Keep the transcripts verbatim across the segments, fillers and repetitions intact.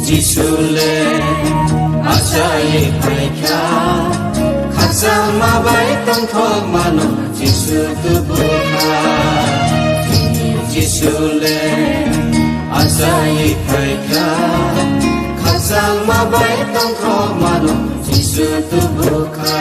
Jisu le achai phaikha, khakchangma bai tongthokmano Jisu tubukha. Jisu le achai phaikha, khakchangma bai tongthokmano Jisu tubukha.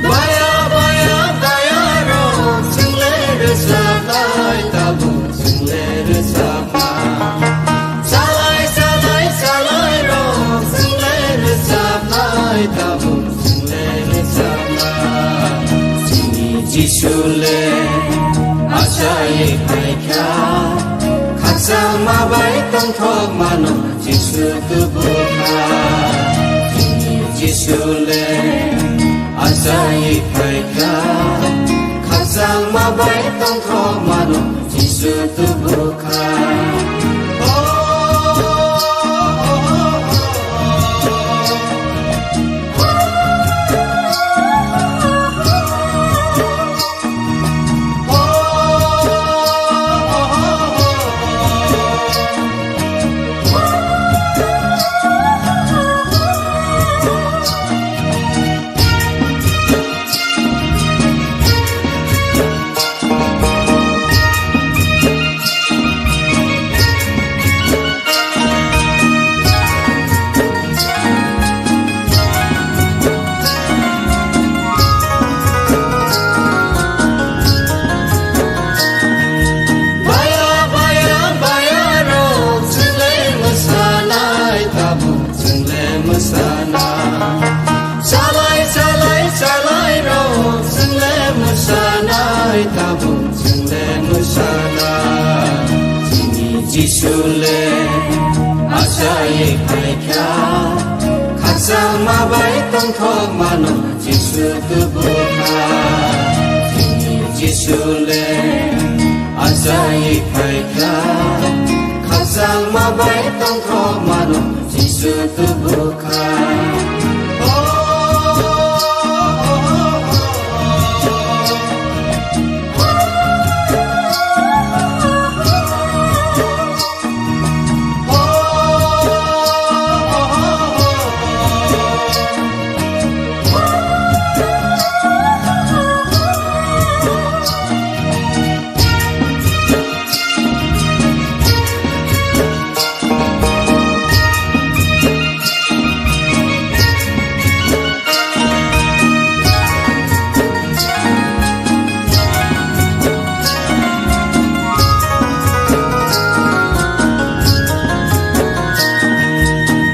Baya, baya, baya rok, chwng le rwchapnai tabuk. Chwng le rwchapma. Salai, salai, salai rok, chwng le rwchapnai tabuk, chwng le rwchapma. Chini Jisu le achai phaikha, khakchangma bai tongthokmano Jisu tubukha. Chini Jisu le achai phaikha, khakchangma bai tongthokmano Jisu tubukha. Baya, baya, baya rok, chwng le mwsanai tabuk. Chwng le mwsana. Salai, salai, salai rok, chwng le mwsanai tabuk, chwng le mwsana. Chini Jisu le achai phaikha, khakchangma bai tongthokmano Jisu tubukha. Chini Jisu le achai phaikha, khakchangma bai tongthokmano Jisu tubukha.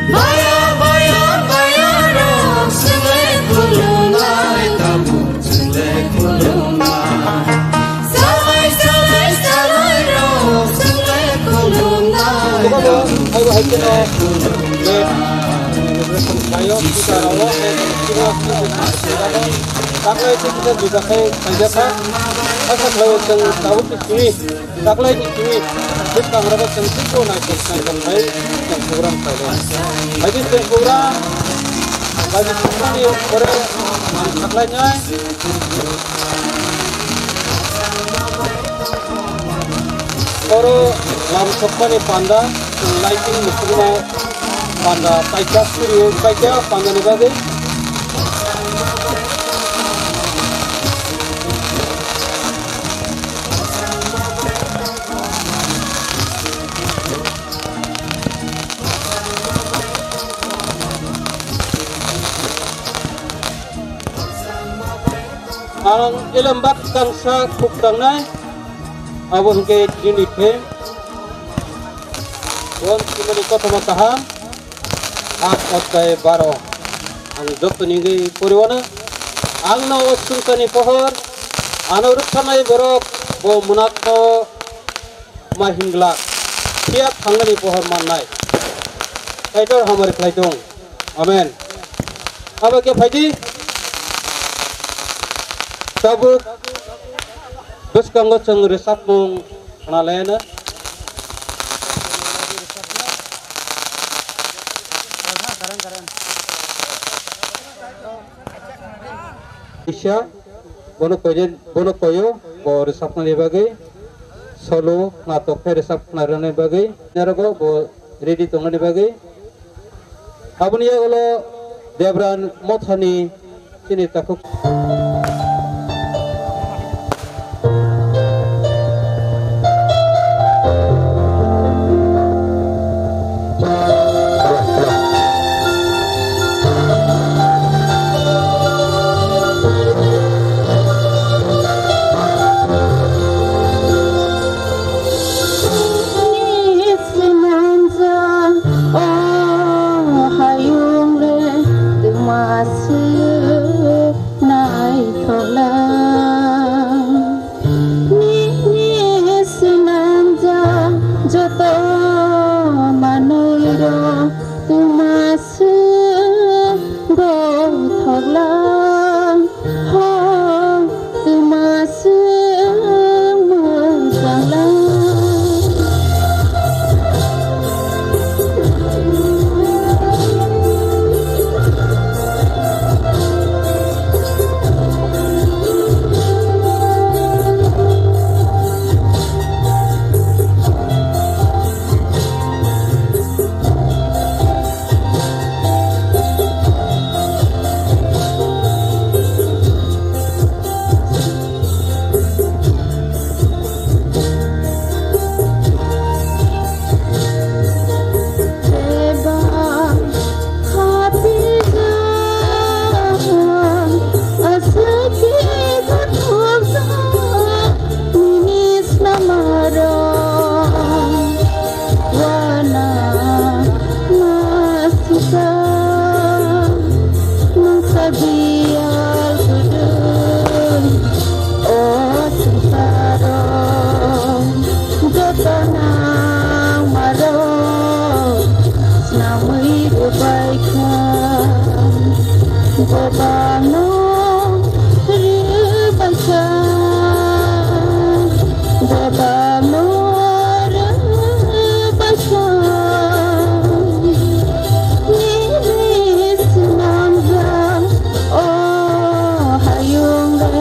Baya, baya, baya rok, chwng le khulumnai tabuk. Chwng le khulumnai. Salai, salai, salai rok, chwng le khulumnai. Phaibo hai kheno, eh, celebration khlaio, puja rao, eh, taklai se kisa juda khai khaijak kha. Asa khlaio chwng tabuk simi. Taklai ni simi bwskango chwng teibo naithok naithok khai chwng program khlaio. Haikhe chwng program bai ni simi ni pore ang taklai nai. Oro lam sokmani panda, chwng lighting muchungma panda, paikha studio, paikha pandani bagwi. Ang elembak tangsa khuk tangnai, abo hwnkhe Trinity. Ron simani kothoma kaham, aat odhyay baro. Ang jotoni wngwi poriwano, ang no o swngcharni pohor, ano rwksanai borok bo mwnakno ma hinglak, phiya thangnani pohor mannai. Kaitor hamari khlai thung. Amen. Abo khe phaidi. Tabuk bwskango chwng rwchapmung khna laiano. Kisa, bono koijen, bono koyo, bo rwchapnani bagwi, solo, natok khe rwchap khna rwnani bagwi, narogo bo ready tongnani bagwi. Aboni yagulo Debran Mothani chini takhuk. Swnamjak o hayung le twma se naithok lang. Nini swnamjak joto manwi rok twma se gothok lang. Ho, twma se mwchang lang. Wana masika nungsa biyal gudun o swngcharo joto nangmarok swnamwi rwbaikha. Gobangno rwbaikha, gobangno rwbaikha. Nini swnamjak o hayung le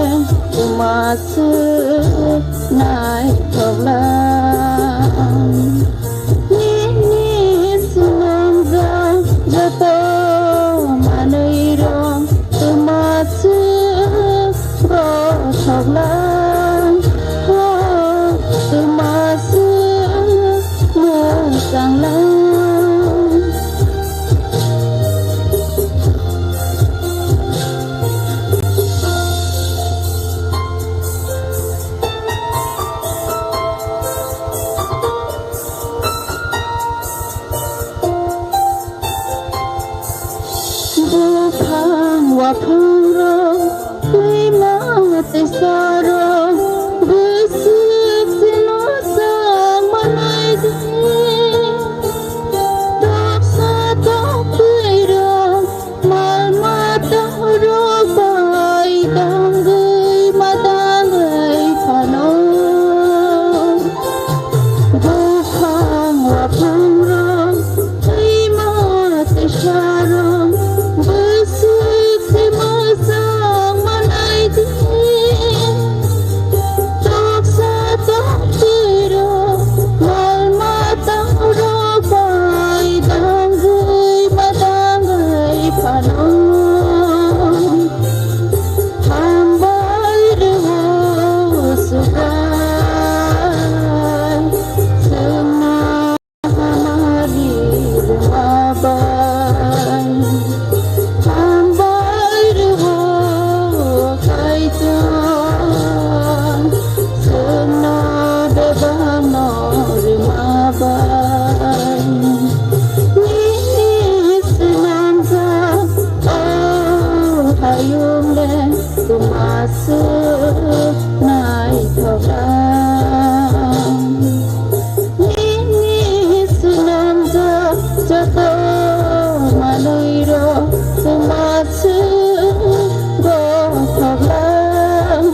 twma se naithok lang. Nini swnamjak joto manwi rok twma se gothok lang, ho, twma se mwchang lang. Buphang waphangrok, twima twisarok, bwswk se mwchang manwi di. Toksa toktwirok, mal matarok bai dangwi ma dangwi phano. Buphang waphangrok, twima twisarok, bwswk se mwchang manwi di. Naithoklang nini swnamjak joto manwirok twma swk gothoklang,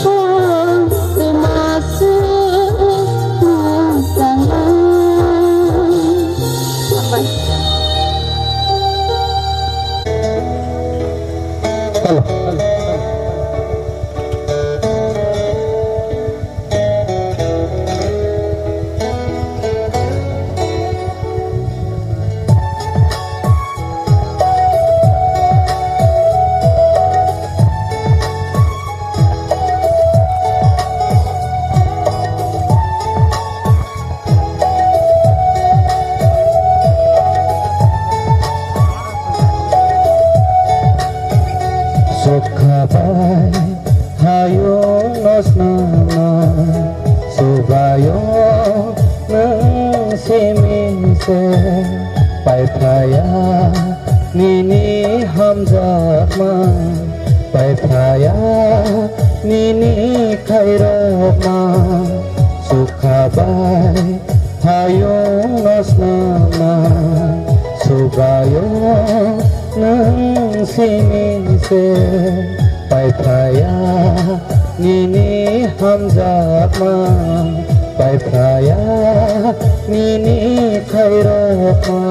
o twma swk mwchanglang. Hello. Sukha bai hayung no snama, subraiyung nwng simi se paiphlaiya nini hamjakma, paiphlaiya nini khairokma, sukha bai hayung no snama, subraiyung nwng simi se paiphlaiya nini hamjakma, paiphlaiya nini khairokma.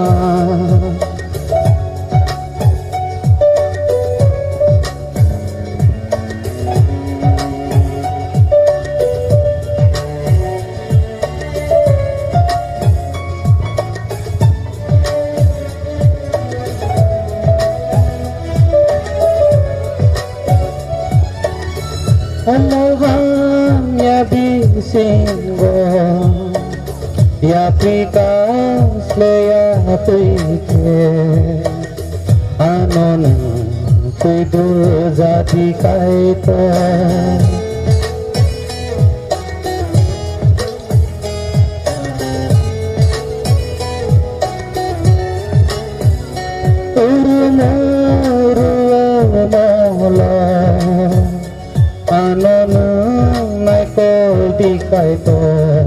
Omo hamya bisingo yapri kasleya twi khe, ano nwng twi dujadi Kaitor. Urumo uruo molo, ano nwng naikol di Kaitor.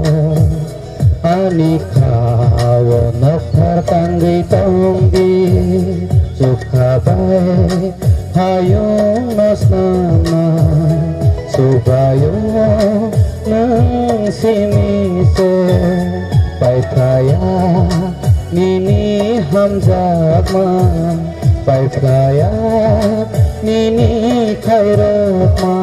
Ani khao nokthar tangwi tongdi, sukha bai hayung no snama, subraiyung nwng simi se paiphlaiya nini hamjakma, paiphlaiya nini khairokma.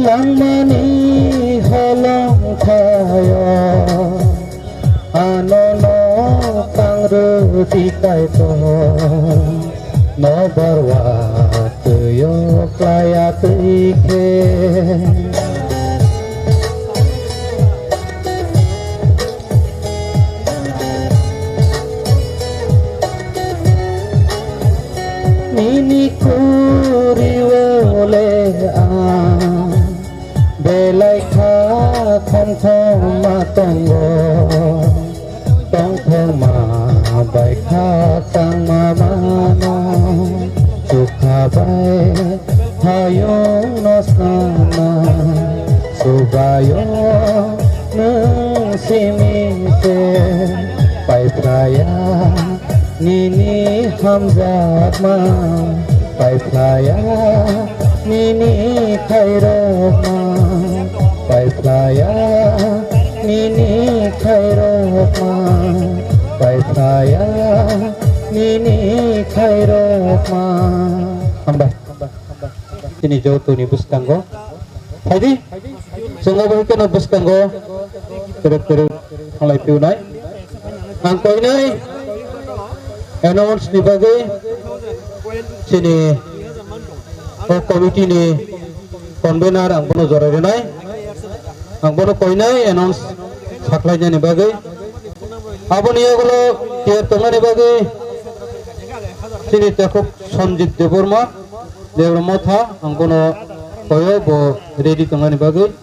Langmani holong thaio, ano no kangrwdi Kaitor, no barwa twio klaya twi khe. Nini kuri ole ang belai kha khom khom ma tongo, tongthokma bai kha tangma mano, sukha bai hayung no sana, subraiyung nwng simi se paiphlaiya nini hamjakma, paiphlaiya nini khairokma, paiphlaiya nini khairokma, paiphlaiya nini khairokma. Hambai. Chini jotoni bwskango. Phaidi, chwng obo hai kheno bwskango kwrwk kwrwk thanglai phiyunai. Ang koinai announce ni bagwi chini o committee ni convener ang bono jora rinai, ang bono koinai announce sakhlainani bagwi. Aboni yagulo chair tongmani bagwi chini takhuk Sanjit Debbarma, Debbarma Motha, ang bono koyo bo ready tongmani bagwi.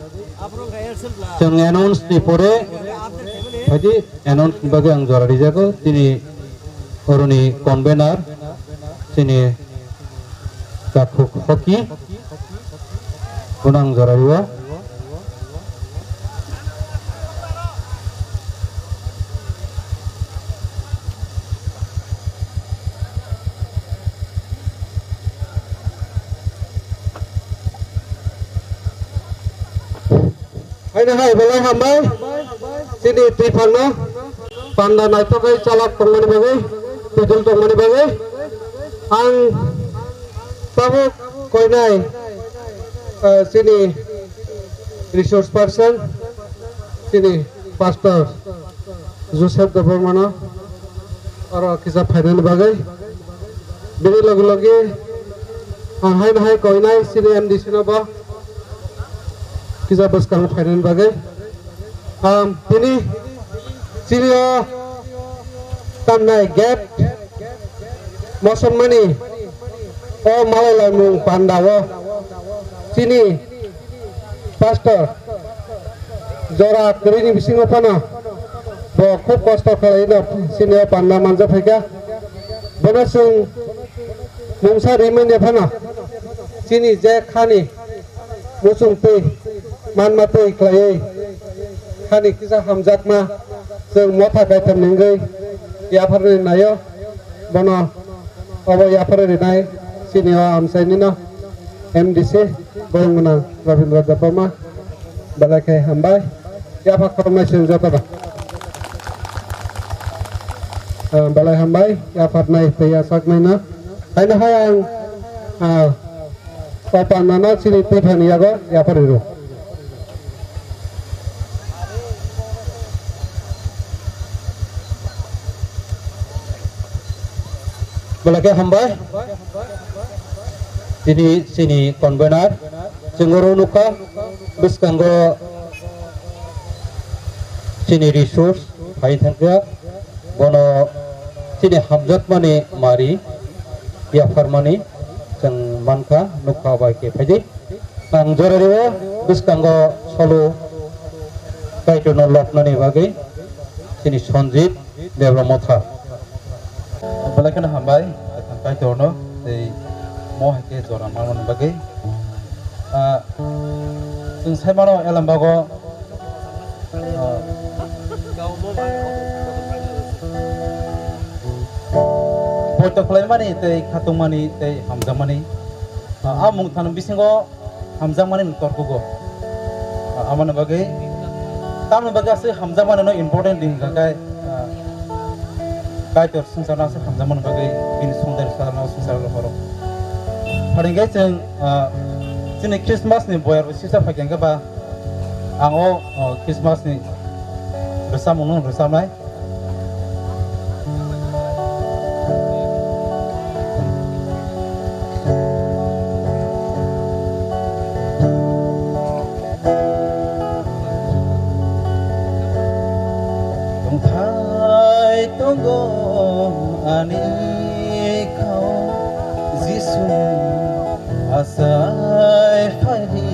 Chwng announce ni pore phaidi. Announce ni bagwi ang jora rijago, chini oroni convener, chini takhuk hoki, bono ang jora rio. Haino hai belai hambai, chini twi phangno panda naithok khe chalak tongmani bagwi, twijul tongmani bagwi. Ang tabuk koinai, eh, chini resource person, chini pastor Joseph Debbarmano oro kisa phainani bagwi. Bini logi logi ang haino hai koinai chini M D C no bo kisa bwskango phainani bagwi. Am, tini chini o tamnai gate mosom mani o malai laimung panda o chini pastor jora kwrwini bisingo phano bo khub kosto khlaino chini o panda manja phaikha. Bono chwng mungsa rimanya phano chini je khani muchung twi manma twi khlaiwi khani kisa hamjakma chwng motha kaitham nungwi yapharwi naio. Bono obo yapharwi rinai chini o amchaini no M D C borong gwnang Rabindra Debbarma. Belai khe hambai. Yaphar khoroknai chwng jotono. Ah, belai hambai, yapharnai tei yachaknaino. Haino hai ang, ah, o pandano chini twi phani yago yapharwi rw. Belai khe hambai. Tini chini convener, chwng oro nukha, bwskango chini resource phai thangkha, bono chini hamjakmani mari yapharmani chwng mankha, nukha bai khe phaidi. Ang jora rio bwskango solo Kaitorno lobnani bagwi chini Sanjit Debra Motha. Belai kheno hambai, Kaitorno tei mo hai khe jora manmani bagwi. Ah, chwng sai mano Elambago, ah, poito khlaimani tei khatungmani tei hamjakmani. Ah, a mungthani bisingo hamjakmani no torkugo. Ah, amoni bagwi, tamoni bagwi aswk hamjakmani no important di hwnkha khe, ah, Kaitor swngcharno aswk hamjakmani bagwi bini songdari sajlano swngchar horo. Pharingkhe chwng, ah, chini Christmas ni boyar bo sisa phaikha hwnkhe ba ang o, oh, Christmas ni rwchapmung no rwchapnai. Tongthai tongo ani khao Jisu. Achai phaidi,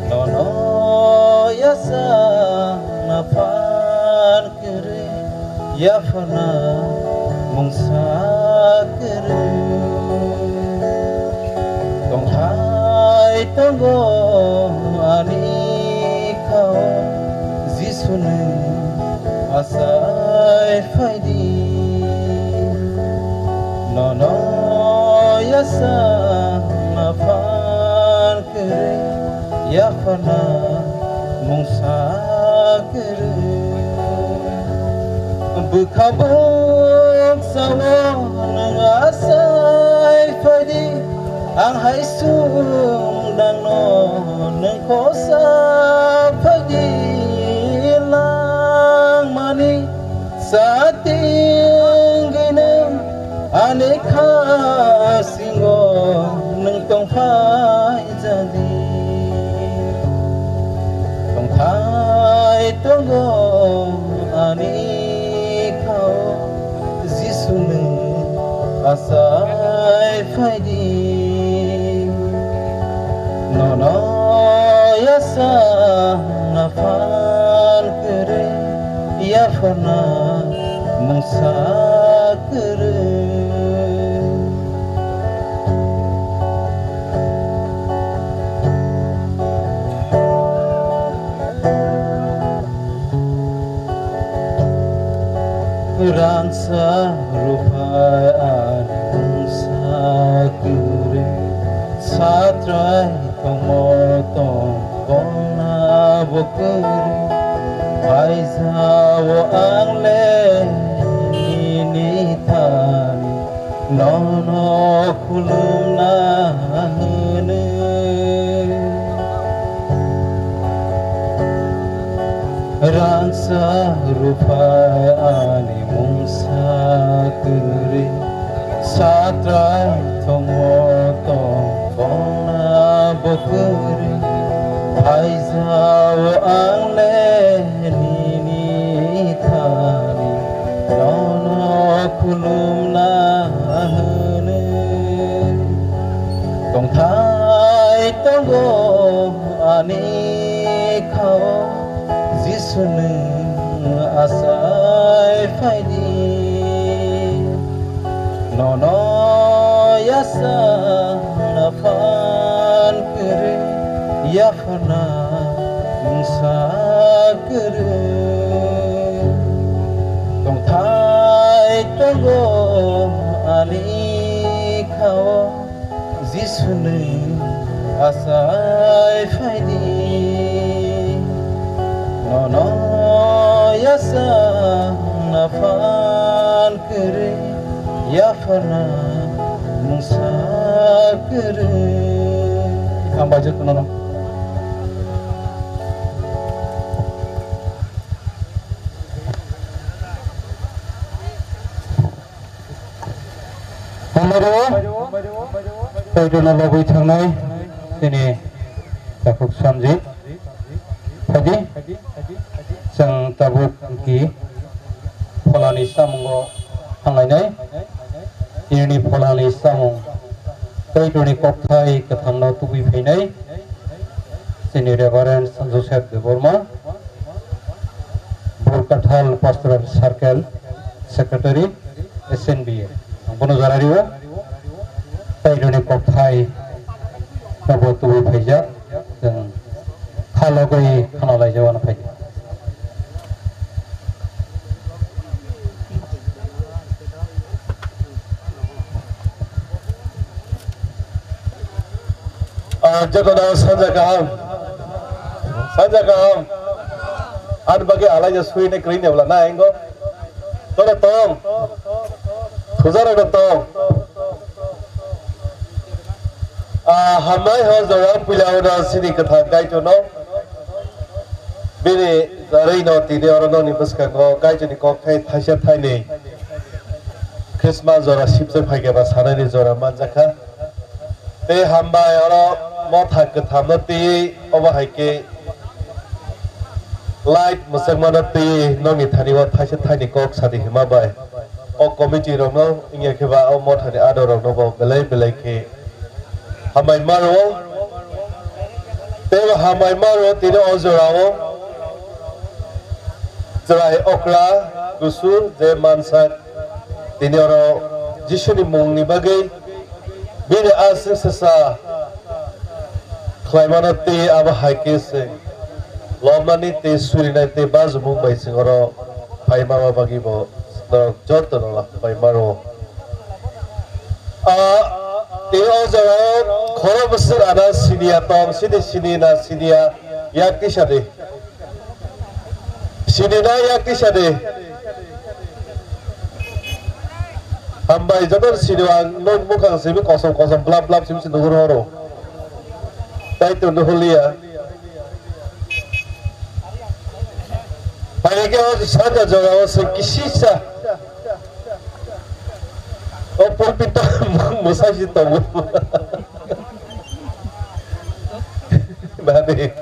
nono yasa na phan kwrwi, yaphana mungsa kwrwi. Tongthai tongo ani khao Jisuni achai phaidi. Nono yasa na phan kwrwi, yaphana mungsa kwrwi. Bwkha buksa o nwng achai phaidi, ang hai sung nangno nwng khosa phaidi langmani. Satingwi nwng ani kha singo nwng tongpha. Tongo ani khao Jisu nwng achai phaidi. Nono yasa na phan kwrwi, yapharna mungsa kwrwi. Rangsa ruphai ani mungsa kwrwi, satrai tongmo tong bongna bo kwrwi. Phaijao ang le nini thani nono khulumna hwnwi. Rangsa ruphai ani mungsa kwrwi, satrai thongo tong bongna bo kwrwi. Phaijao ang le nini thani nono khulumna hwnwi. Tongthai tongo ani khao Jisu nwng achai phaidi. Nono yasa na phan kwrwi, yapharna mungsa kwrwi. Tongthai tongo ani khao Jisu nwng achai phaidi. Nono yasa na phan kwrwi, yapharna mungsa kwrwi. Hambai jotono no. Hambai rw, tei jotono lobwi thangnai chini takhuk Sanjit. Phaidi, chwng tabuk ki pholani samungo thanglainai. Nini pholani samung tei jotono kokthai kwthangno tubui phainai chini Reverend Joseph Debbarma, Burkathal Pastoral Circle Secretary, S N B A. Ang bono jora rio, tei jotono kokthai tabuk tubui phaijak. Chwng kha logwi khana laijak wano phaidi. Ah, jotono sanja kaham. Sanja kaham. Ani bagwi alaija suina kwrwi ne bwla na ingo. Toro tong. Thujarok tong. Ah, hambai ho jora puila uno sini kwthang Kaitorno. Bini jarwi no tini oro nokni bwskango Kaitorni kok thai thaisa thainwi Christmas jora sibsa phaikhe ba sanani jora manjakha. Tei hambai oro motha kwthamno twiwi obo hai khe light mwchangmano twiwi nokni thani o thaisa thaini kok sadi hima bai. O committee rokno wngya khe ba o mothani ador rokno bo belai belai khe hambai ma rwo. Tei bo hambai ma rwo tini o jora o chwrai okra kusur je mansak tini oro Jisuni mungni bagwi bini aswk sasa khlaimano tei abo hai khe se lobnani tei surinai tei bajumung bai chwng oro phai mama bagwi bo norok joto no bai maro. A tei o jaga o khoro bwswk ana siniya tong sini sini na siniya yak tisa de. Sini na yak tisa de. Hambai joto sini ang nok mukhang simi kosom kosom blap blap simi sini horo. Tai tu nuhulia. Pai ke o sanja jaga o se kisisa. O pulpit to musai si tongo. Bade.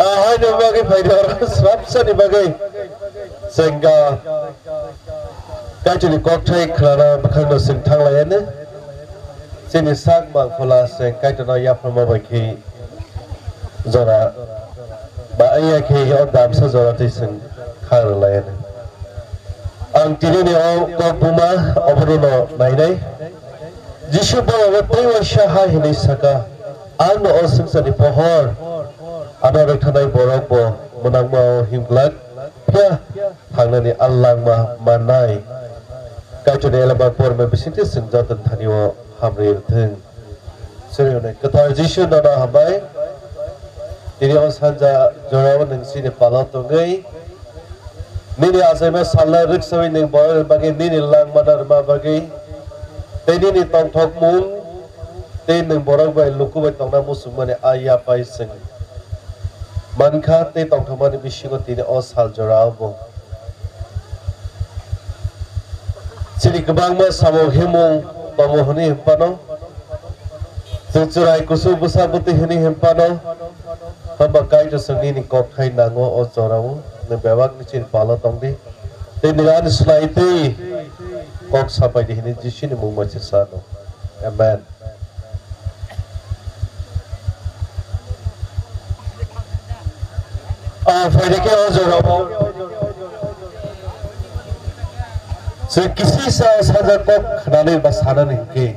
Haini bagwi phaidi oro swrapsani bagwi chengga Kaitorni kokthai khlana bwkhakno chwng thanglaiani. Chini sak mangphola chwng Kaitorno yapharma bai khe jora ba aya khe o damsa jora twi chwng kha rwlaiani. Ang tinini o kok buma obono no nainai. Jisu borokno tei waisa hai hwnwi saka, "Ang no o swngcharni pohor, ano rwkthanai borok bo mwnangma o himglak, phiya thangnani a langma mannai." Kaitorni elembak porma bisingtwi chwng joto thani o hamri rwthwng. Sri hwnwi kwthar Jisu nono hambai. Tini o sanja jorao nwng chini palo tongwi nini achaima salna rwksawi nwng borokni bagwi nini langmano rwma bagwi tei nini tongthokmung tei nwng borok bai luku bai tongna muchungmani a yapai chwng mankha tei tongthokmani bisingo tini o sal jorao bo chini kwbangma samung himung tongo hwnwi hwnphano, chwng chwrai kusu bwsa bwtwi hwnwi hwnphano, hwnba Kaitor chwng nini kokthai nango o jorao, nwng bebakni chini palo tongdi. Tei nwng ani slai tei kok sapaidi hwnwi Jisuni mung bai se sano. Amen. Ah, phaidi khe o jorao chwng kisisa sajak kok khnani ba sanani hwnkhe,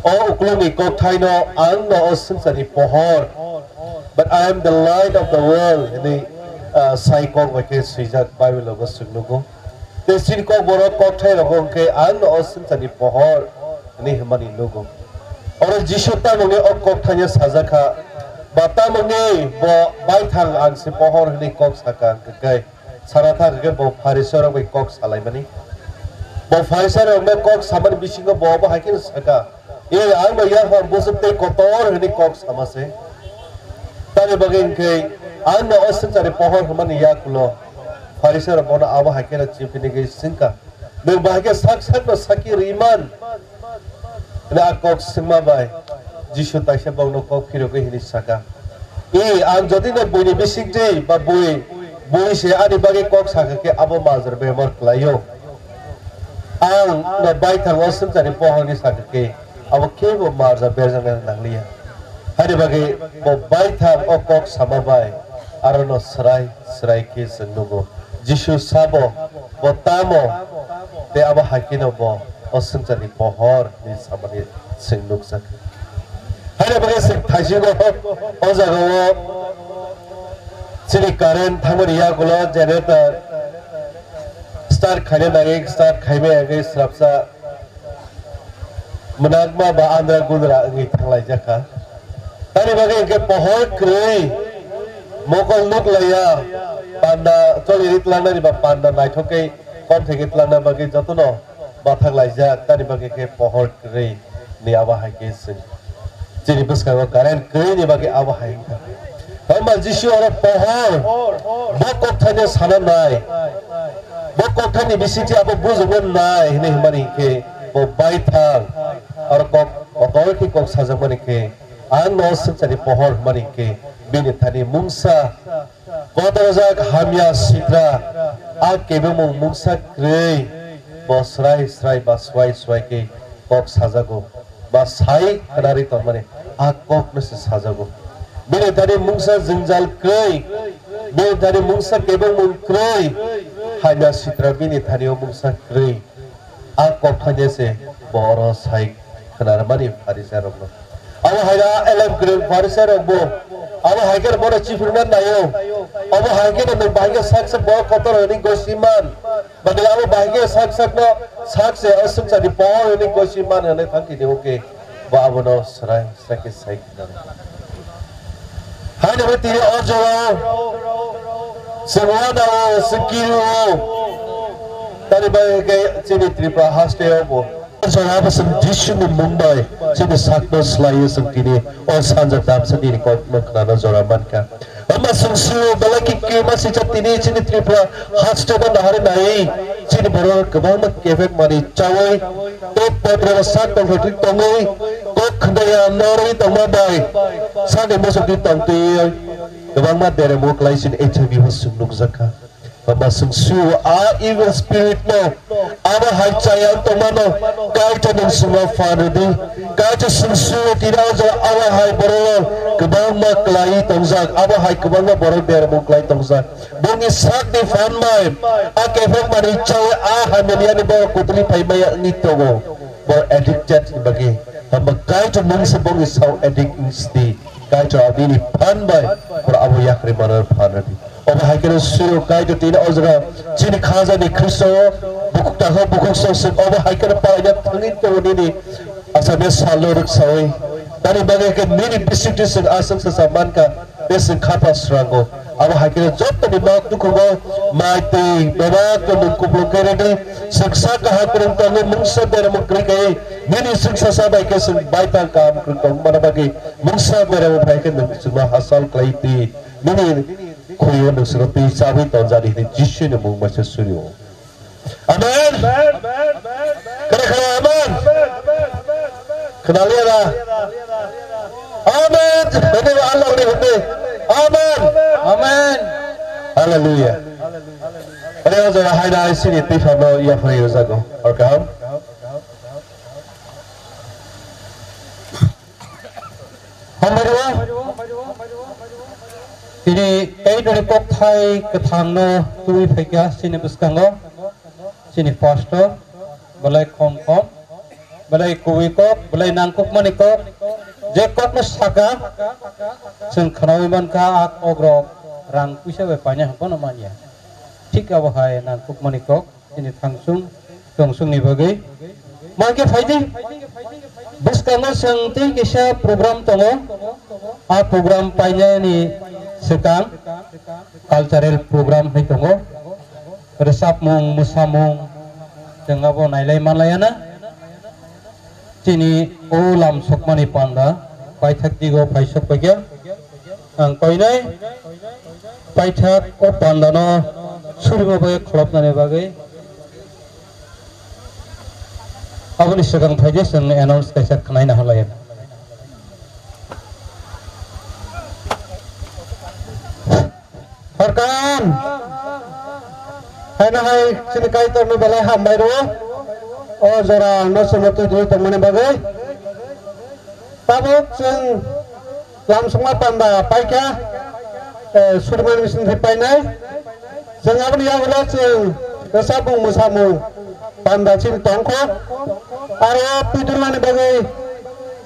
o uklukni kokthaino, "Ang no o swngcharni pohor, but I am the light of the world," hwnwi, ah, sai kok bai khe swijak Bible-o bo chwng nugo. Tei chini kokborok kokthai rogo hwnkhe, "Ang no o swngcharni pohor," hwnwi hwnmani nugo. Oro Jisu tamoni o kokthaino sajak kha, ba tamoni bo baithang ang se pohor hwnwi kok saka hwnkhe, sana thang hwnkhe bo Pharisairok bai kok salaimani. Bo Pharisairokno kok samani bisingo bo obo hai kheno saka, "E, ang no yaphang bwswk tei kotor," hwnwi kok sama se. Tamni bagwi hwnkhe, "Ang no o swngcharni pohor," hwnmani yakulo Pharisairok bono abo hai kheno chimphini gwi swngkha, "Nwng bahai khe sak sakno sakhi rwui man?" Hwnwi a kok swngma bai Jisu taisa bokno kok phirogwi hwnwi saka, "E, ang jodi no buini bisingtwi ba bui, bui se ani bagwi kok sakha khe abo majra bemar kwlaio. Ang no baithang o swngcharni pohorni sakha khe abo kebo majra berjakna nangliya." Haini bagwi bo baithang o kok sama bai arono swrai swrai khe chwng nugo. Jisu sabo, bo tamo, tei abo hai kheno bo o swngcharni pohor hinwi samani chwng nukjak. Haino bagwi chwng thaisingo o jagao chini current thangmani yagulo generator start khaina nangwi start khaimaya wngwi swrapsa mwnakma ba andra gundra wngwi thanglaijak kha. Tamni bagwi hwnkhe pohor kwrwi mokol nuk laiya panda choli ri tlangnani ba panda naithok khe kom thai khe tlangna bagwi jotono bathak laijak, tamni bagwi khe pohor kwrwi ni abo hai khe chwng chini bwskango current kwrwi ni bagwi abo hai wngkha. Hwnba Jisu oro pohor bo kokthaino sana nai. Bo kokthaini bisingtwi abo bujokno nai hwnwi hwnmani hinkhe bo baithang aro kok kotor khe kok sajakmani khe, "Ang no swngcharni pohor," hwnmani hinkhe bini thani mungsa kotorjak hamya sitra a kebengmung mungsa kwrwi bo srai srai ba swai swai khe kok sajago. Ba sai khnarwi tongmani a kokno se sajago. Bini thani mungsa jwngjal kwrwi, bini thani mungsa kebengmung kwrwi, hamya sitra bini thani o mungsa kwrwi. A kok thani se bo oro sai khnarmani Pharisai rokno. Abo hai da elem kwrwi Pharisai rok bo. Abo hai khe bono chiphirna naio. Abo hai khe no bahai khe saksa bo kotor hwnwi gosi man. Bangla abo bahai khe sak sakno sak se o swngcharni pohor hwnwi gosi man hwnwi thang khe de, okay. Bo abono srai srai khe sai khe nang. Haino bo tini o jorao chwng uanao chwng kirio. Tani bai khe chini Tripura haste o bo. O jorao bo chwng Jisuni mung bai chini sakno slaiwi chwng tini o sanja damsa nini kokno khnana jora mankha. Ama sungsu belai khe kema sijak tini chini Tripura haste no nahari nai chini borok kwbangma kebek mani chawi tei potreba sak tongthokwi tongwi kok khndaya norwi tongma bai sakni muchungtwi tongtwi Kwbangma deremo kwlai chini H I V bo chwng nukjakha. Hamba chwng sio a evil spirit no, abo hai chaya tongmano, Kaitor nwng chwngno phan rwdi. Kaitor chwng sio tini o jaga abo hai borok kwbangma kwlai tongjak, abo hai kwbangma borok deremo kwlai tongjak. Bongni sakni phan bai, a kephek mani chaya a hamya ni ani borok kutuli phaimaya wngwi tongo. Bo addicted ni bagwi. Hamba Kaitor nwng se bongni sao addict wngsi di. Kaitor abini phan bai pura abo yakri manar phan rwdi. Obo hai kheno siro Kaitor tini o jaga chini khaja ni Khristo o bukhuk takhuk bukhuk sok sok obo hai kheno palaina thangwi tongo nini Assamia salo rwksawi. Tani bagwi khe nini bisingtwi chwng aswk sasa mankha, besing khapa srango. Abo hai kheno jottoni mak dukhugo mai twi bebak nwng kupulung khe rwdi. Chwng sak kaham kwrwng tongo mungsa beramo kwrwi khe nini chwng sasa bai khe chwng baithang kaham kwrwng tong mana bagwi mungsa beramo bai khe nwng chwngno hasal khlai twi nini khwi-o nwng chwngno twi chabwi tonjani hwnwi Jisuni mung bai se suri-o. Amen. Kare kare amen. Khnaliya da? Amen. Hwnwi Allah ni hwnwi. Amen. Amen. Hallelujah. Ore o jora hai nai sini twi phano ya phai rwjago. Welcome. Hambai rw. Tini tei tini kokthai kwthangno tubui phaikha chini bwskango, chini pastor, belai khom khom, belai kubui kok, belai nangkukmani kok, je kokno saka, chwng khnaui mankha, a kokrok rang puisa bai paina hwnkheno manya. Thik abo hai nangkukmani kok. Chini thangsung, tongsung ni bagwi. Mankhe phaidi, bwskango chwng tei kisa program tongo. A program painani swkang cultural program hai tongo. Rwchapmung, mwsamung, chwng abo nailai manlaiya na. Chini o lam sokmani panda paithak digo phaisok paikha. Ang koinai paithak o pandano surima bai kholopnani bagwi aboni swkang phaidi chwng announce kaisa khwnaina halai. Horkam. Haino hai chini Kaitorno belai hambai rwo. O jora no chwngno twi twi tongmani bagwi. Tabuk chwng lamsokma panda paikha, eh, surmani bising thwi painai. Chwng aboni yagulo chwng rwchapmung mwsamung panda chini tongkho. Aro twidulmani bagwi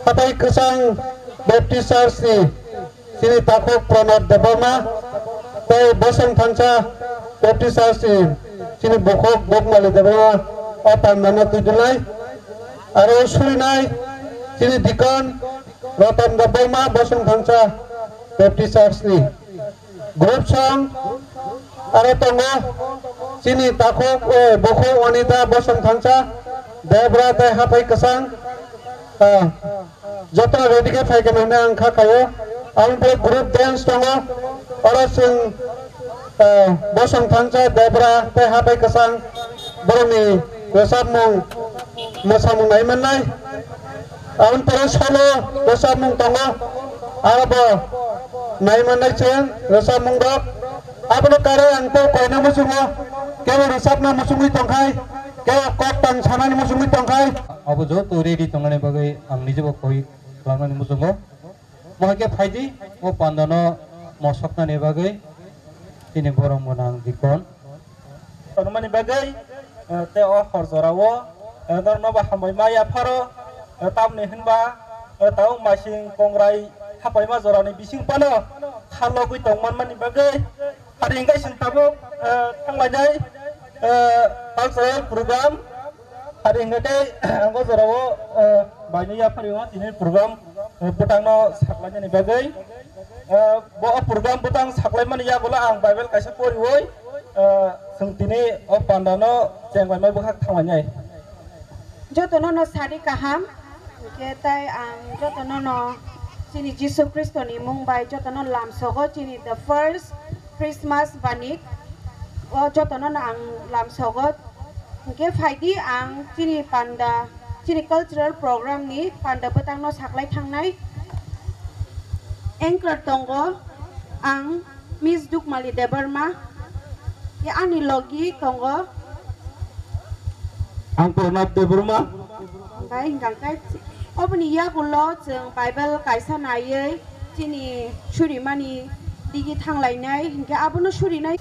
hatai kwchang Baptist Church ni chini takhuk Pranab Debbarma tei Bosong Thansa Baptist Church ni chini bukhuk Bokmali Debbarma o pandano twidulnai. Aro surinai chini deacon Ratan Debbarma Bosong Thansa Baptist Church ni group song aro tongo chini takhuk, eh, bukhuk Anita Bosong Thansa Debra tei hatai kwchang, ah, joto ready khe phaikha hwnwi ang kha khaio. Aboni pore group dance tongo. Oro chwng, eh, Bosong Thansa Debra tei hatai kwchang borokni rwchapmung mwsamung nai mannai. Aboni pore solo rwchapmung tongo. Aro bo nai mannai chwng rwchapmung rok. Abono kare ang tei koina muchungo. Kebo rwchapna muchungwi tongkhai, kebo kok tang sanani muchungwi tongkhai. Abo joto ready tongnani bagwi ang nijebo koi khlangmani muchungo. Mohai khe phaidi, o pandano mosoknani bagwi chini borok gwnang deacon. Tonmani bagwi, eh, tei o hor jorao, eh, norokno bo hambai ma yapharo, eh, tamni hwnba, eh, tabuk masing kongrai hapaima jorani bising phano kharlogwi tongmanmani bagwi, hari hwnkhe chwng tabuk, eh, thanglainai, eh, cultural program. Hari hwnkhe tei ang o jorao, eh, baini yaphari o tini program, eh, bwtangno saklainani bagwi, eh, bo o program bwtang saklaimani yagulo ang Bible kaisa poriwi, eh, chwng tini o pandano chenglaima bwkhak thanglainai. Jotono no sari kaham, hwnkhe tai ang jotono no chini Jisu Khristo ni mung bai jotono lamsogo chini the first Christmas banik o jotono no ang lamsogo. Hwnkhe phaidi ang chini panda, chini cultural program ni panda bwtang no saklai thangnai. Anchor tongo, Ang Miss Dukmali Debbarma, ya ani logi tongo. Ang Pranab Debbarma. Bai hingkha khe oboni yagulo chwng Bible kaisa naiwi chini surimani digi thanglainai, hinkhe abono surinai.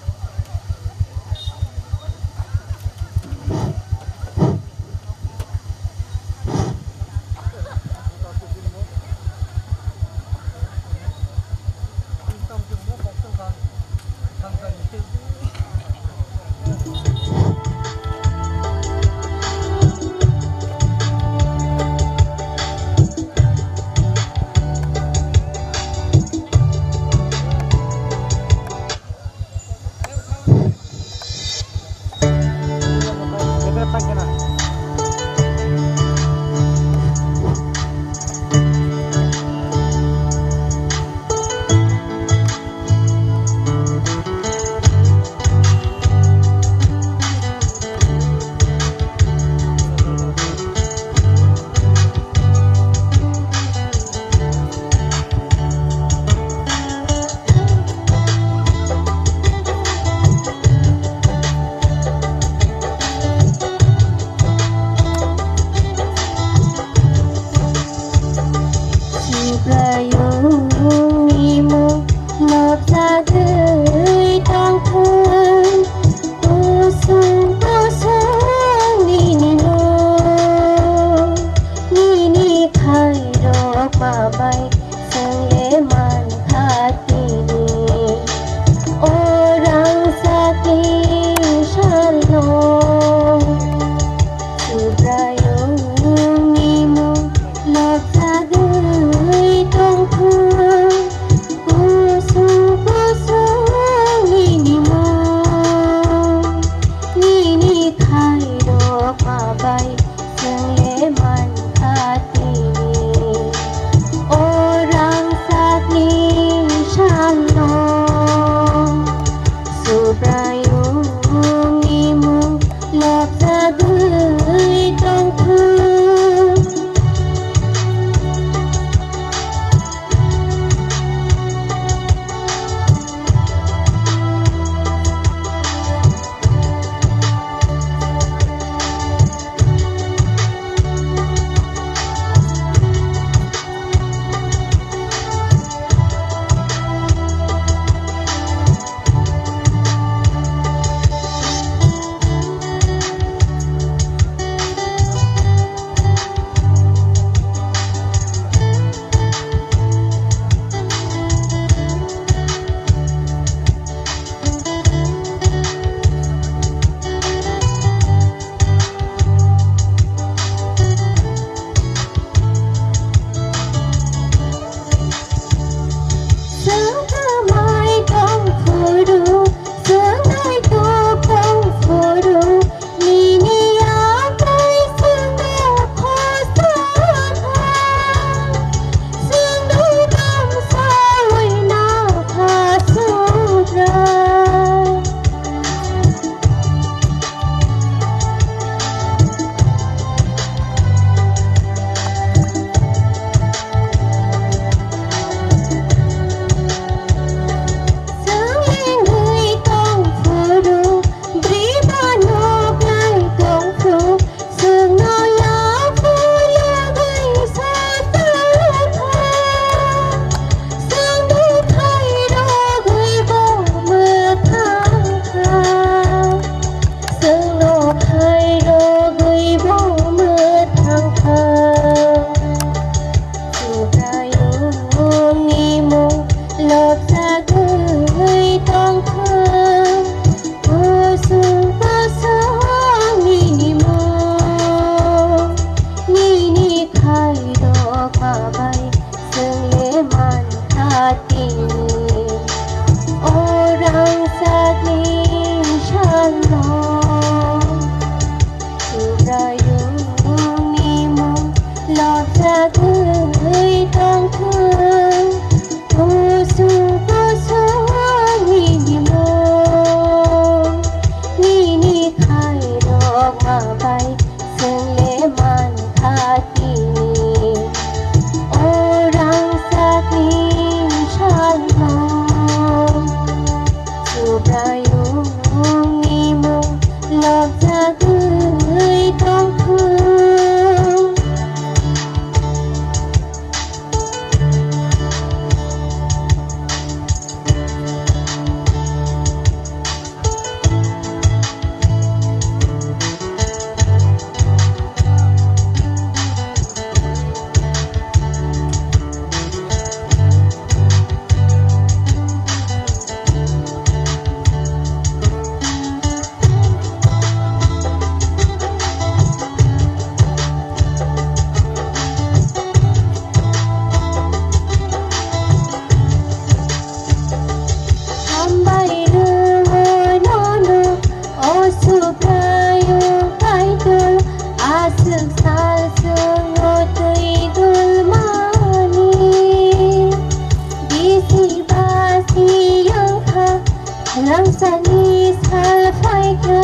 Ani sal phaikha,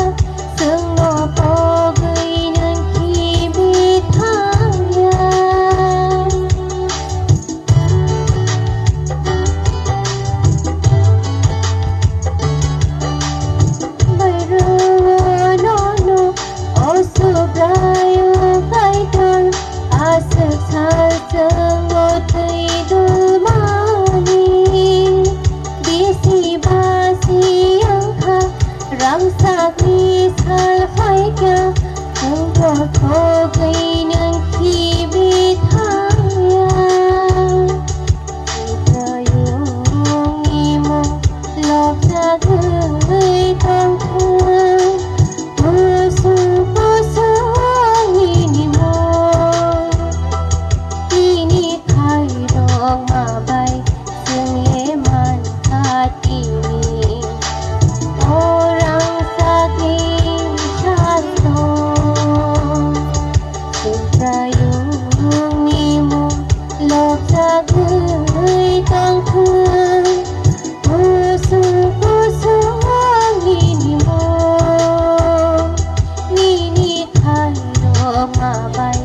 chwngno pogwi nwng khibi thangya. Bairono no, o Subraiyung Kaitor, aswk sal chwngno twi dulmani. Bisi basi wngkha, rangchakni sal phaikha, chwngno thogwi nwng khibi thangya. Subraiyungni mung lobjagwi tongthung, kusu kusu nini mung. Nini khairokma bai chwng le mankha tini. O rangchakni sal tong. Subraiyungni mung lobjagwi tongthung, kusung kusung nini mung, nini khairokma bai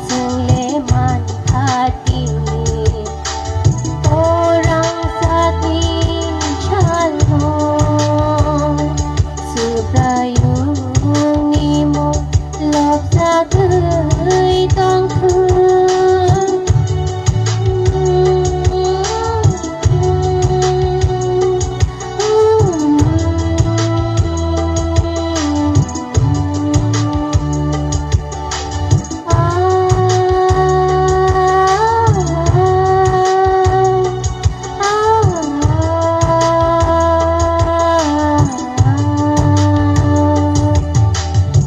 chwng le mankha tini. O rangchakni salo Subraiyungni mung lobjagwi tongthung.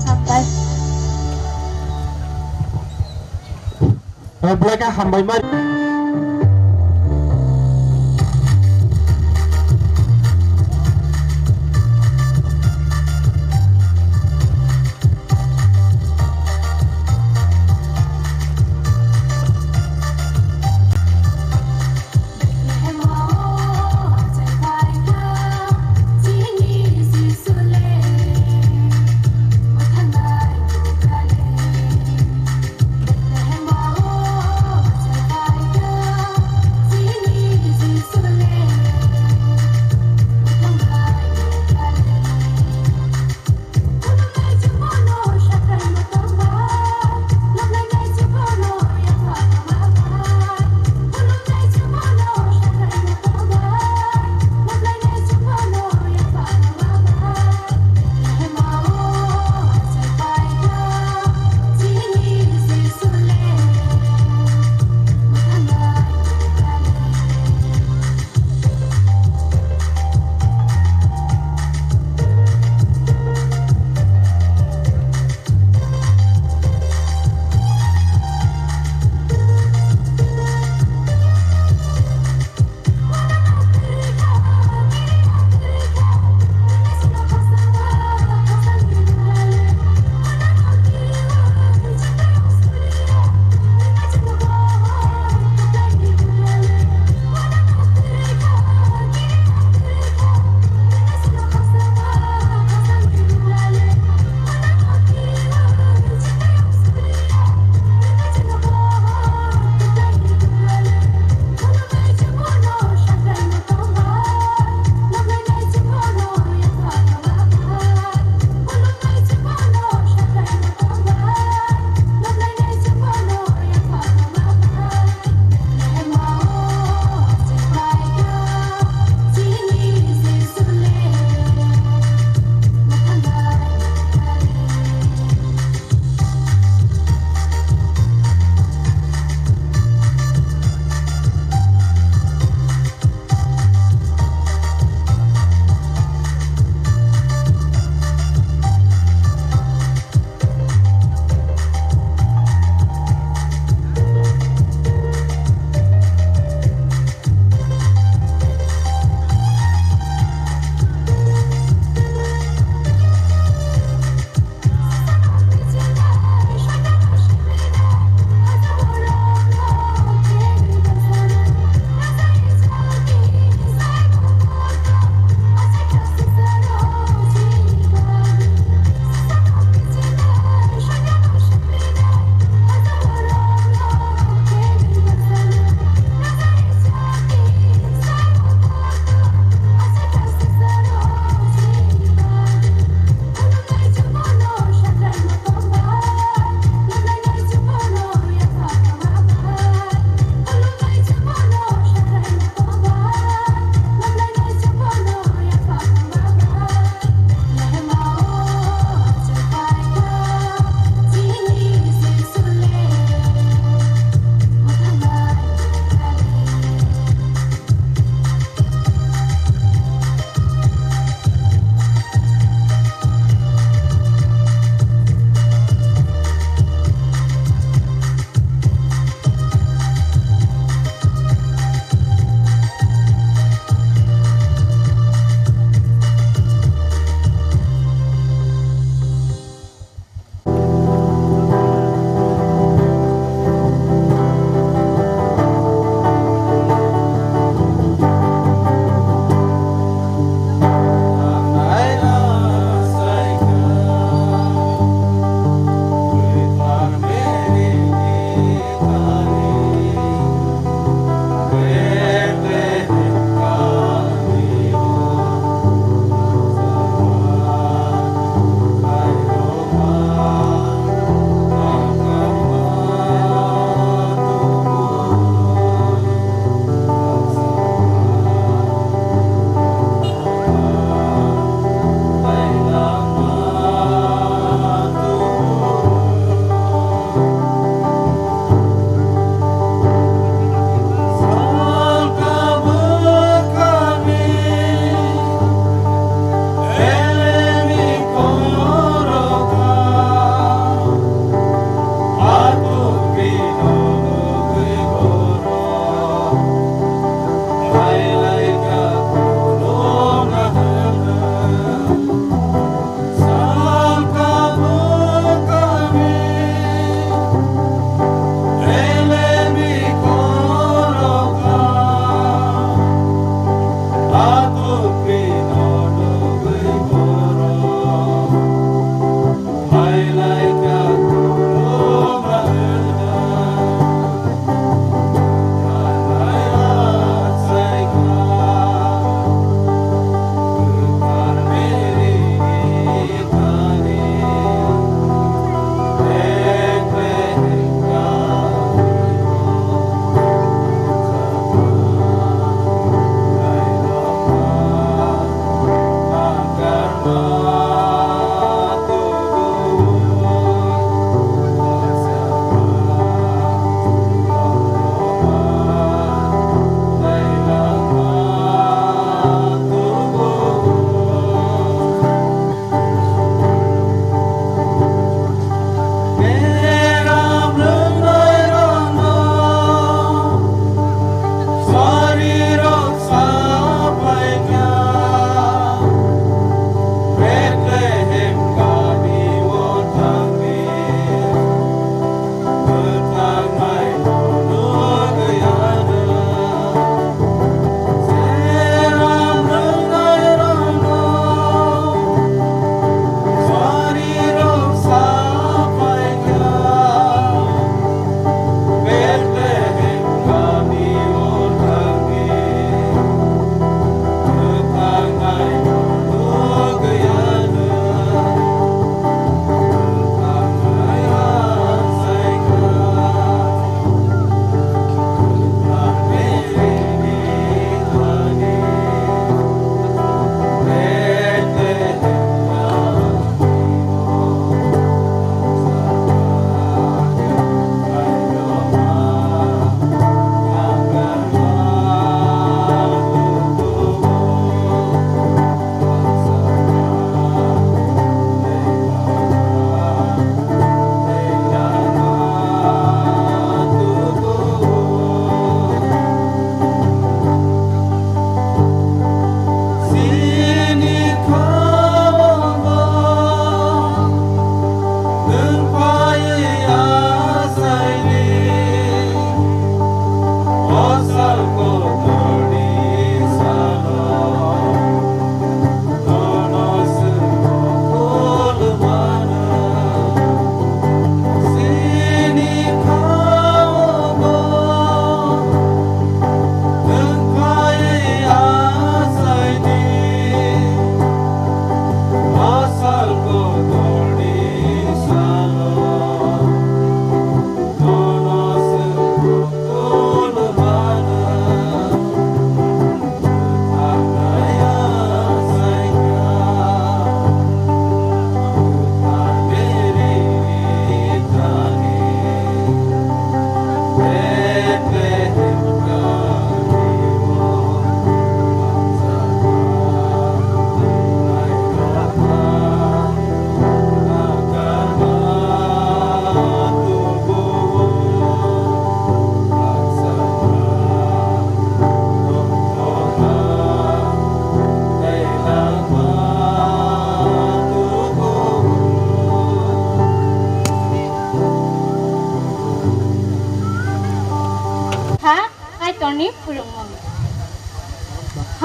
Hambai. Belai khe hambai mani.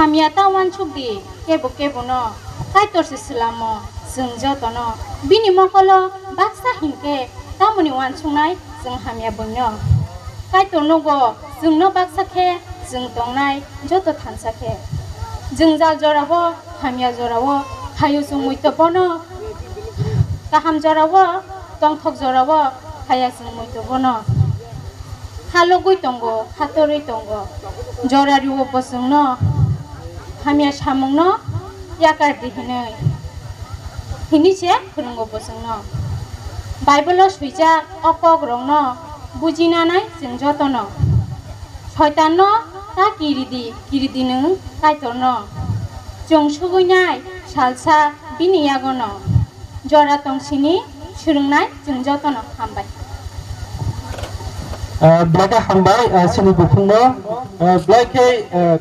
Hamya ta uansuk di kebo kebono, Kaitor se swlamo chwng jotono. Bini mokolo baksa hinkhe tamoni uansuknai chwng hamya buino? Kaitor nugo chwngno baksa khe chwng tongnai joto thansa khe. Jwngjal jorao, hamya jorao, hayo chwng muito bono, kaham jorao, tongthok jorao, haya chwng muito bono. Halogwi tongo, hatorwi tongo. Jora rio bo chwngno, hamya samungno yakar di hinwi. Hini se phwrwngo bo chwngno. Bible-o swijak o kokrokno bujinanai chwng jotono. Soitanno ta kiri di, kiri di nwng Kaitorno. Chwng sugwinai salsa bini yagono. Jora tongsini swrwngnai chwng jotono hambai. Ah, belai khe hambai, ah, chini bukhukno, ah, belai khe, ah,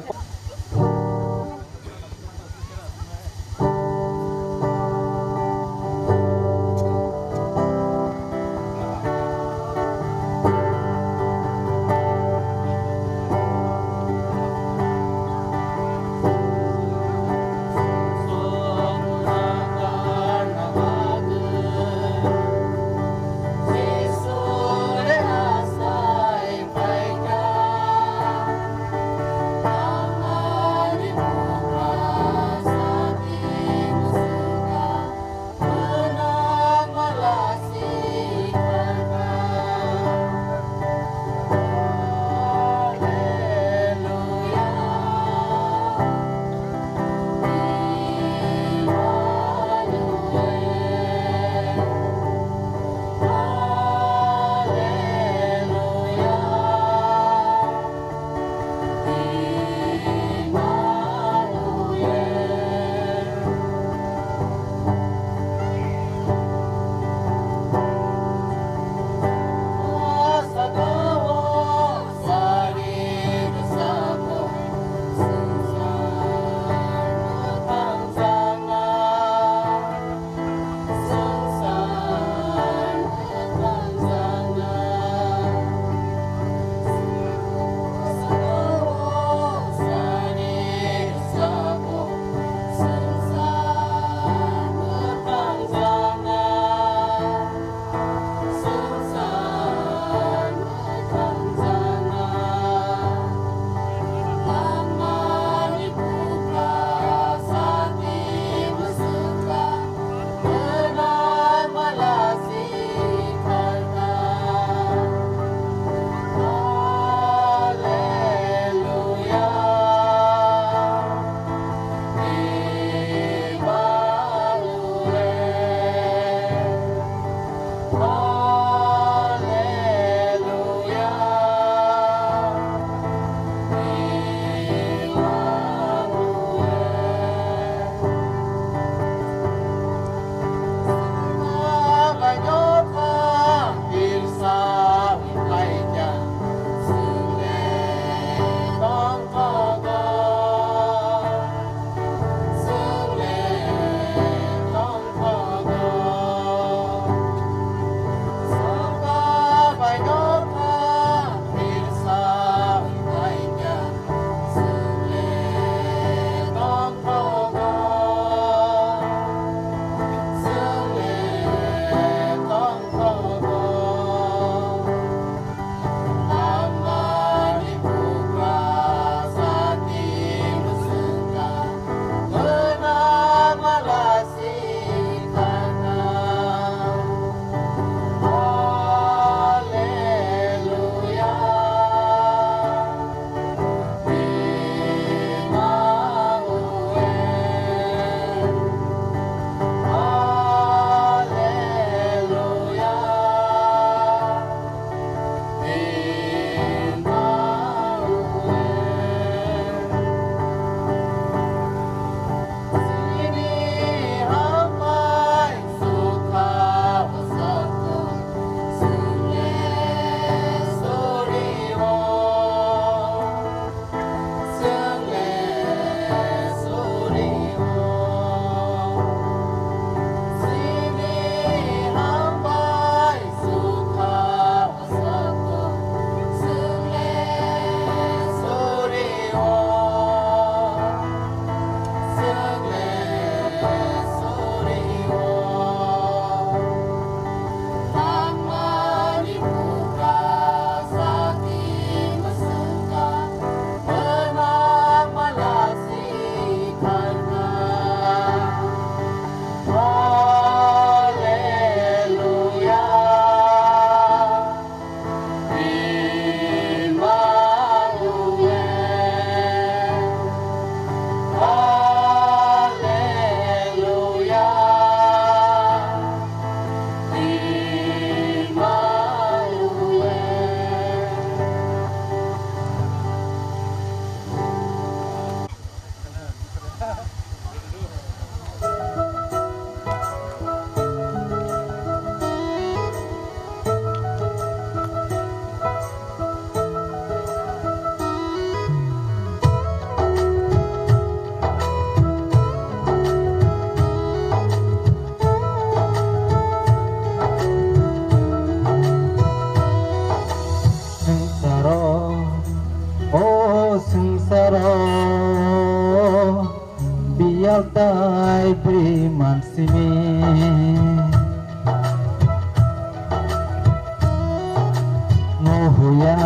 Nuhuya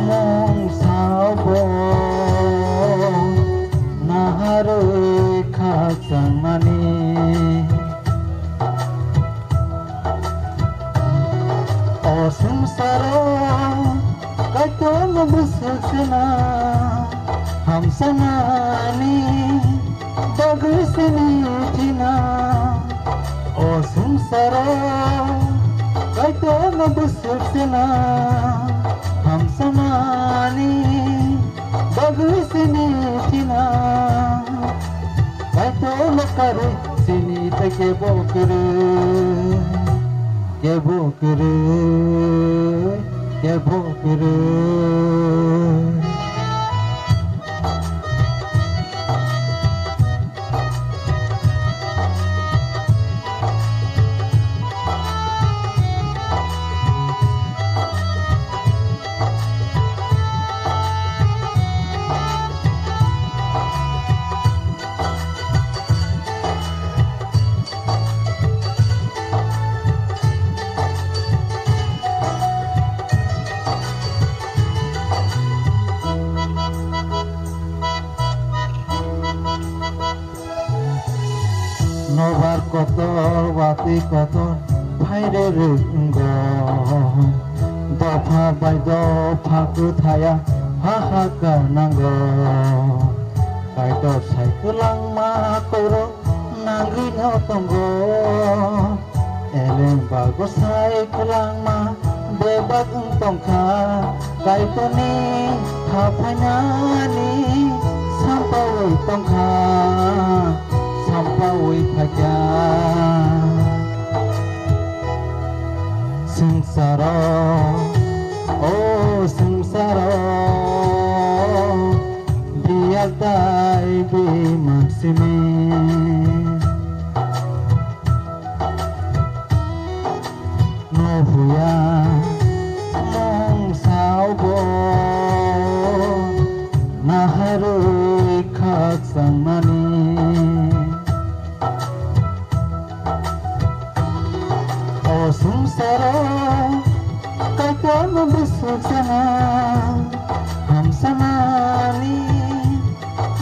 mungsa bo naharwi khakchangmani. O swngcharo kaitorno bwswk sena hamsanani bagwi sini thina. O swngcharo kaitorno bwswk sena hamsanani bagwi sini thina. Kaitorno karwi sini tei kebo kwrwi, kebo kwrwi, kebo kwrwi. Nobar kotor, watwi kotor, phaire rwk wngo. Dopha bai dopha kwthaya, hahakar nango. Kaitor sai kwlangma koro nangwino tongo. Eleng bagosai kwlangma bebak wng tongkha, Kaitorni ha phainani sampaui tongkha, sampaui phaikha. Swngcharo, o swngcharo, biyal tai bwi mansimi. Nuhuya mungsa bo naharwi khakchangmani. O swngcharo kaitorno bwswk sana hamsanani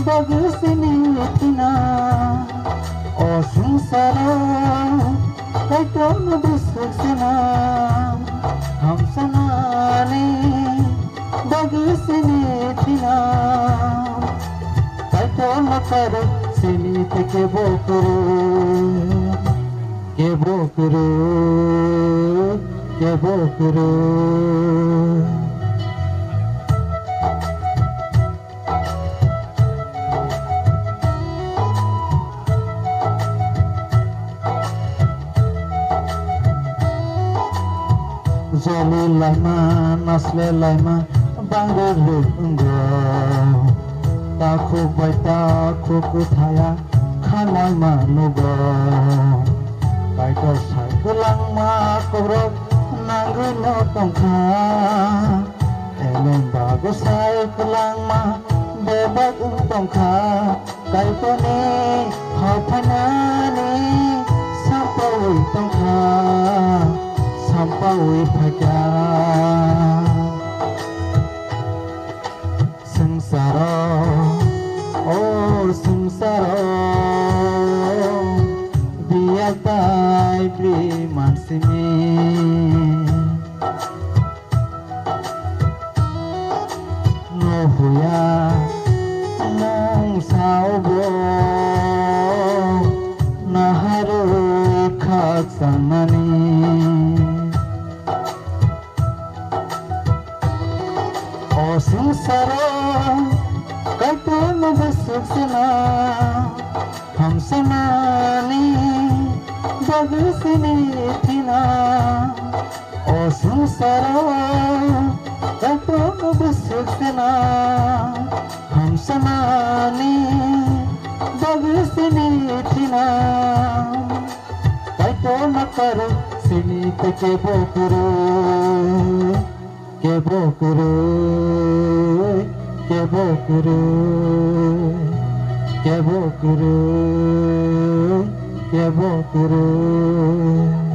bagwi sini thina. O swngcharo kaitorno bwswk sana hamsanani bagwi sini thina. Kaitorno karwi sini tei kebo kwrwi, kebo kwrwi, kebo kwrwi. Joli laima, nasle laima, bangwi rwk wngo. Takhuk bai takhuk kwthaya, khanai ma nugo. Kaitor sai kwlangma kokrok nangwi no tongkha. Eleng bagosai kwlangma bebak wng tongkha, Kaitorni ha phainani sampaui tongkha, sampaui phaikha. Swngcharo, o swngcharo, biyal tai bwrwi mansimi. Nuhuya mungsa bo naharwi khakchangmani. O swngcharo kaitorno bwswk sana hamsanani bagwi sini thina. O swngcharo kaitorno bwswk sana hamsanani bagwi sini thina. Kaitorno karwi sini tei kebo kwrwi, kebo kwrwi, kebo kwrwi, kebo kwrwi. kebo kwrwi.